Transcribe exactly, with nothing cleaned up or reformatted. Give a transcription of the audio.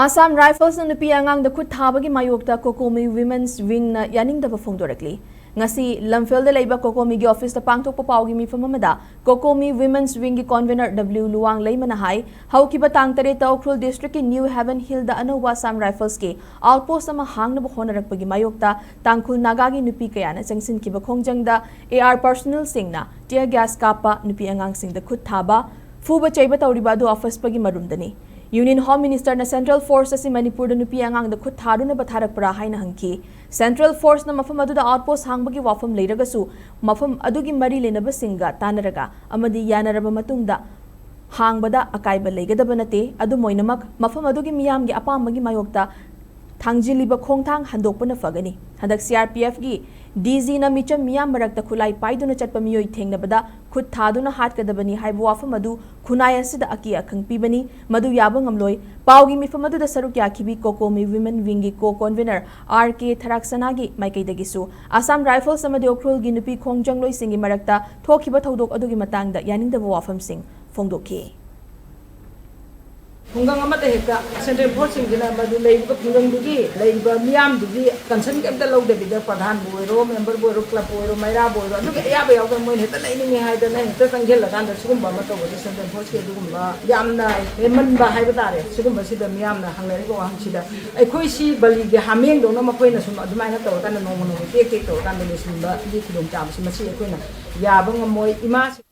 Assam Riflesꯅ ꯅꯨꯄꯤ ꯑꯉꯥꯡꯗ ꯈꯨꯠ ꯊꯥꯕꯒꯤ ꯃꯥꯌꯣꯛꯇ COCOMI Women's Wingꯅ ꯌꯥꯅꯤꯡꯗꯕ ꯐꯣꯡꯗꯣꯔꯛꯂꯤ꯫ ꯉꯁꯤ ꯂꯝꯐꯦꯜꯗ ꯂꯩꯕ COCOMIꯒꯤ ꯑꯣꯐꯤꯁꯇ ꯄꯥꯡꯊꯣꯛꯄ ꯄꯥꯎꯒꯤ ꯃꯤꯐꯝ ꯑꯃꯗ COCOMI Women's Wingꯒꯤ convener W Luwang ꯂꯩꯃꯅ ꯍꯥꯏ, ꯍꯧꯈꯤꯕ ꯇꯥꯡ ꯇꯔꯦꯠꯇ ꯎꯈ꯭ꯔꯨꯜ districtꯀꯤ New Haven Hillꯗ ꯑꯅꯧꯕ Assam Riflesꯀꯤ outpost ꯑꯃ ꯍꯥꯡꯅꯕ ꯍꯣꯠꯅꯔꯛꯄꯒꯤ ꯃꯥꯌꯣꯛꯇ ꯇꯥꯡꯈꯨꯜ ꯅꯥꯒꯥꯒꯤ ꯅꯨꯄꯤ ꯀꯌꯥꯅ ꯆꯪꯁꯤꯟꯈꯤꯕ ꯈꯣꯡꯖꯪꯗ AR personnelꯁꯤꯡꯅ tear gas ꯀꯥꯞꯄ, ꯅꯨꯄꯤ ꯑꯉꯥꯡꯁꯤꯡꯗ ꯈꯨꯠ ꯊꯥꯕ, ꯐꯨꯕ ꯆꯩꯕ ꯇꯧꯔꯤꯕ ꯑꯗꯨ ꯑꯐꯁꯄꯒꯤ ꯃꯔꯨꯝꯗꯅꯤ꯫ Union Home Ministerꯅ Central Force ꯑꯁꯤ ꯃꯅꯤꯄꯨꯔꯗ ꯅꯨꯄꯤ ꯑꯉꯥꯡꯗ ꯈꯨꯠ ꯊꯥꯔꯨꯅꯕ ꯊꯥꯔꯛꯄ꯭ꯔꯥ ꯍꯥꯏꯅ ꯍꯪꯈꯤ꯫ Central Forceꯅ ꯃꯐꯝ ꯑꯗꯨꯗ outpost ꯍꯥꯡꯕꯒꯤ ꯋꯥꯐꯝ ꯂꯩꯔꯒꯁꯨ, ꯃꯐꯝ ꯑꯗꯨꯒꯤ ꯃꯔꯤ ꯂꯩꯅꯕꯁꯤꯡꯒ ꯇꯥꯟꯅꯔꯒ ꯑꯃꯗꯤ ꯌꯥꯅꯔꯕ ꯃꯇꯨꯡꯗ ꯍꯥꯡꯕꯗ ꯑꯀꯥꯏꯕ ꯂꯩꯒꯗꯕ ꯅꯠꯇꯦ꯫ ꯑꯗꯨꯝ ꯑꯣꯏꯅꯃꯛ, ꯃꯐꯝ ꯑꯗꯨꯒꯤ ꯃꯤꯌꯥꯝꯒꯤ ꯑꯄꯥꯝꯕꯒꯤ ꯃꯥꯌꯣꯛꯇ ꯊꯥꯡꯖꯤꯜꯂꯤꯕ ꯈꯣꯡꯊꯥꯡ ꯍꯟꯗꯣꯛꯄꯅ ꯐꯒꯅꯤ꯫ ꯍꯟꯗꯛ CRPFꯀꯤ DGꯅ ꯃꯤꯆꯝ ꯃꯤꯌꯥꯝ ꯃꯔꯛꯇ ꯈꯨꯠꯂꯥꯏ ꯄꯥꯏꯗꯨꯅ ꯆꯠꯄ ꯃꯤꯑꯣꯏ ꯊꯦꯡꯅꯕꯗ ꯈꯨꯠ ꯊꯥꯗꯨꯅ ꯍꯥꯠꯀꯗꯕꯅꯤ ꯍꯥꯏꯕ ꯋꯥꯐꯝ ꯑꯗꯨ ꯈꯨꯟꯅꯥꯏ ꯑꯁꯤꯗ ꯑꯀꯤ ꯑꯈꯪ ꯄꯤꯕꯅꯤ꯫ ꯃꯗꯨ ꯌꯥꯕ ꯉꯝꯂꯣꯏ꯫ ꯄꯥꯎꯒꯤ ꯃꯤꯐꯝ ꯑꯗꯨꯗ ꯁꯔꯨꯛ ꯌꯥꯈꯤꯕꯤ COCOMI Women Wingꯒꯤ co-convener R K ꯊꯔꯥꯛꯁꯅꯥꯒꯤ ꯃꯥꯏꯀꯩꯗꯒꯤꯁꯨ Assam Rifles ꯑꯃꯗꯤ ꯎꯈ꯭ꯔꯨꯜꯒꯤ ꯅꯨꯄꯤ ꯈꯣꯡꯖꯪꯂꯣꯏꯁꯤꯡꯒꯤ ꯃꯔꯛꯇ ꯊꯣꯛꯈꯤꯕ ꯊꯧꯗꯣꯛ ꯑꯗꯨꯒꯤ ꯃꯇꯥꯡꯗ ꯌꯥꯅꯤꯡꯗꯕ ꯋꯥꯐꯝꯁꯤꯡ ꯐꯣꯡꯗꯣꯛꯈꯤ꯫ ꯈꯨꯡꯒꯪ ꯑꯃꯗ ꯍꯦꯛꯇ Central Forceꯁꯤꯡꯁꯤꯅ ꯃꯗꯨ ꯂꯩꯔꯤꯕ ꯈꯨꯡꯒꯪꯗꯨꯒꯤ ꯂꯩꯔꯤꯕ ꯃꯤꯌꯥꯝꯗꯨꯒꯤ concern ꯀꯩꯝꯇ ꯂꯧꯗꯕꯤꯗ, ꯄ꯭ꯔꯙꯥꯟꯕꯨ ꯑꯣꯏꯔꯣ, ꯃꯦꯝꯕꯔꯕꯨ ꯑꯣꯏꯔꯣ, ꯀ꯭ꯂꯕꯄꯨ ꯑꯣꯏꯔꯣ, ꯃꯩꯔꯥꯕꯨ ꯑꯣꯏꯔꯣ, ꯑꯗꯨꯒꯤ ꯑꯌꯥꯕ ꯌꯥꯎꯗꯅ ꯃꯣꯏꯅ ꯍꯦꯛꯇ ꯂꯩꯅꯤꯡꯉꯦ ꯍꯥꯏꯗꯅ ꯍꯦꯛꯇ ꯆꯪꯁꯤꯜꯂꯀꯥꯟꯗ ꯁꯤꯒꯨꯝꯕ ꯑꯃ ꯇꯧꯕꯁꯦ Central Forceꯀꯤ ꯑꯗꯨꯒꯨꯝꯕ ꯌꯥꯝꯅ ꯍꯦꯟꯃꯟꯕ ꯍꯥꯏꯕ ꯇꯥꯔꯦ꯫ ꯁꯤꯒꯨꯝꯕꯁꯤꯗ ꯃꯤꯌꯥꯝꯅ ꯍꯪꯅꯔꯤꯕ ꯋꯥꯍꯪꯁꯤꯗ ꯑꯩꯈꯣꯏꯁꯤ ꯕꯂꯤꯒꯤ ꯍꯥꯃꯦꯡꯗꯧꯅ ꯃꯈꯣꯏꯅ ꯁꯨꯝ ꯑꯗꯨꯃꯥꯏꯅ ꯇꯧꯔꯀꯥꯟꯗ ꯅꯣꯡꯃ ꯅꯣꯡꯃ ꯇꯦꯛ ꯇꯦꯛ ꯇꯧꯔꯀꯥꯟꯗ ꯂꯣꯏꯁꯤꯟꯕꯒꯤ ꯈꯨꯗꯣꯡꯆꯥꯕꯁꯤ ꯃꯁꯤ ꯑꯩꯈꯣꯏꯅ ꯌꯥꯕ ꯉꯝꯃꯣꯏ꯫ ꯏꯃꯥꯁꯤ